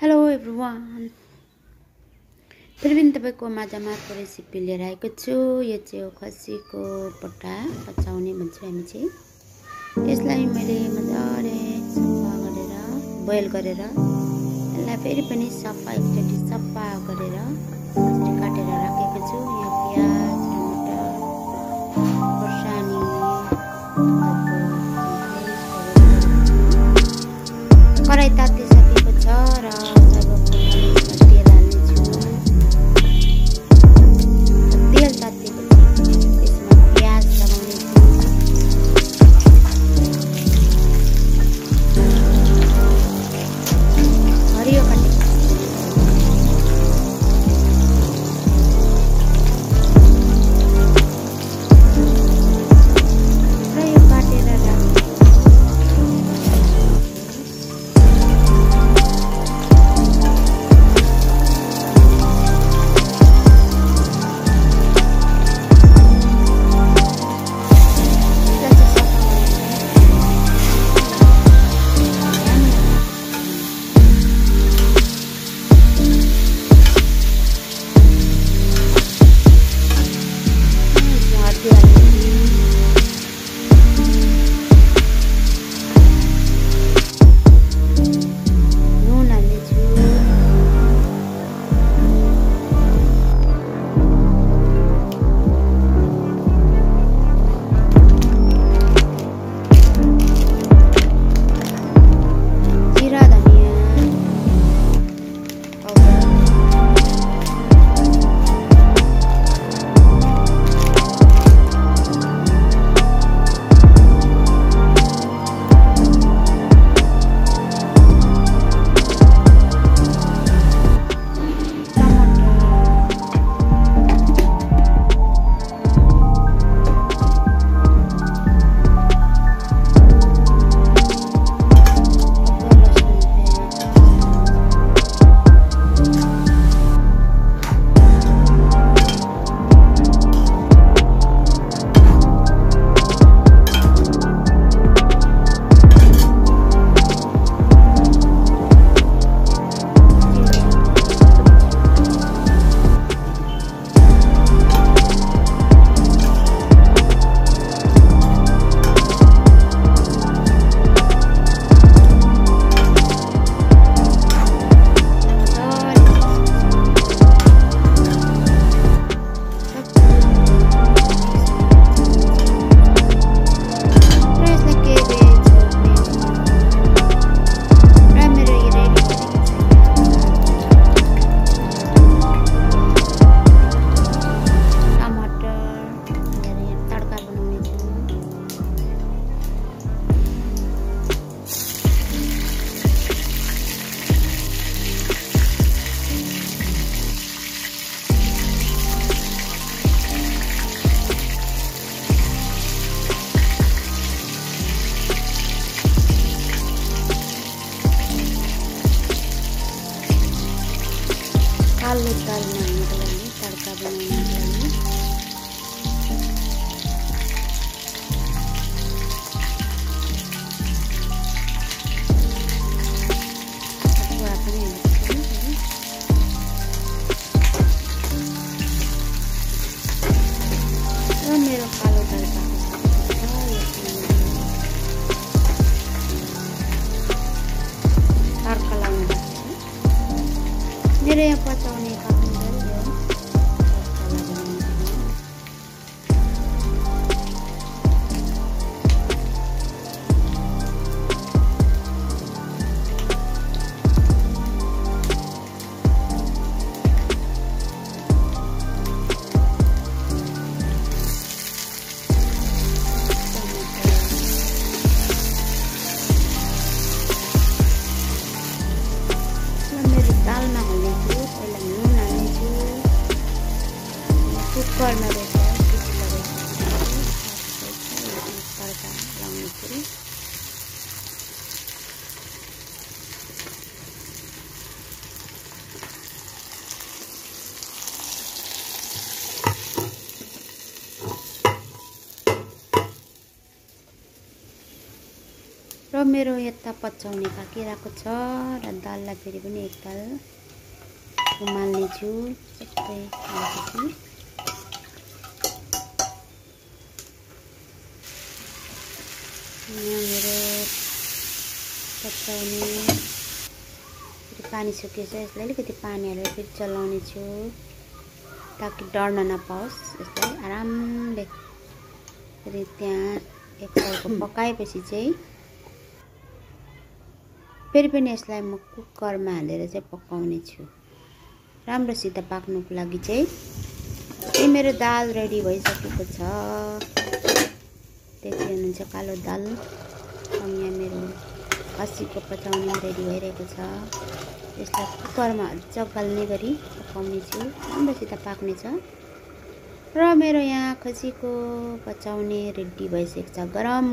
Hello everyone, फेरि पनि तपाईको माझमा अर्को रेसिपी लिएर आएको छु। यो चाहिँ हो खसीको पट्टा पचाउने भन्छौँ हामी चाहिँ। यसलाई मैले मजाले सफा गरेर बोइल गरेर यसलाई फेरि पनि एकचोटि सफा गरेर काटेर राखेको छु। यहाँ प्याज, टमाटर, खोर्सानी, कराई तातिसकेको छ र सर्वप्रथम तेल हाल्नेछु। तेल तातेपछि त्यसमा प्याज लगाउनेछु। हरियो काटेको र यो काटेर कालो दालमा हाल्नुको लागि तड्का बनाउनुको लागि अदुवा पनि हाल्छु र मेरो कालो दाल तड्का लाउनु मेरो यहाँ पचाउने काम दालमा हाल्नेछु। पहिला नुन हाल्नेछु, कुकरमा रेखेर सिटी लगाइसकेपछि तड्का लगाउनेछु। र मेरो यता पचाउने पाकिरहेको छ र दाललाई फेरि पनि एकताल उमाल्ने छु सबै हालेपछि। यहाँ मेरो पचाउने पानी सुकेछ, यसलाई अलिकति पानी हालेर फेरि चलाउने छु ताकि डढ्न नपाओस्। यसलाई आरामले फेरि त्यहाँ एकतालको पकाएपछि चाहिँ फेरि पनि यसलाई म कुकरमा हालेर चाहिँ पकाउने छु राम्रोसित पाक्नुको लागि चाहिँ। यो मेरो दाल रेडी भइसकेको छ, त्यति हुनुहुन्छ कालो दाल। यहाँ मेरो खसीको पचाउने रेडी भइरहेको छ, यसलाई कुकरमा अझ गल्ने गरी पकाउने छु, राम्रोसित पाक्ने छ। र मेरो यहाँ खसीको पचाउने रेडी भइसकेको छ। गरम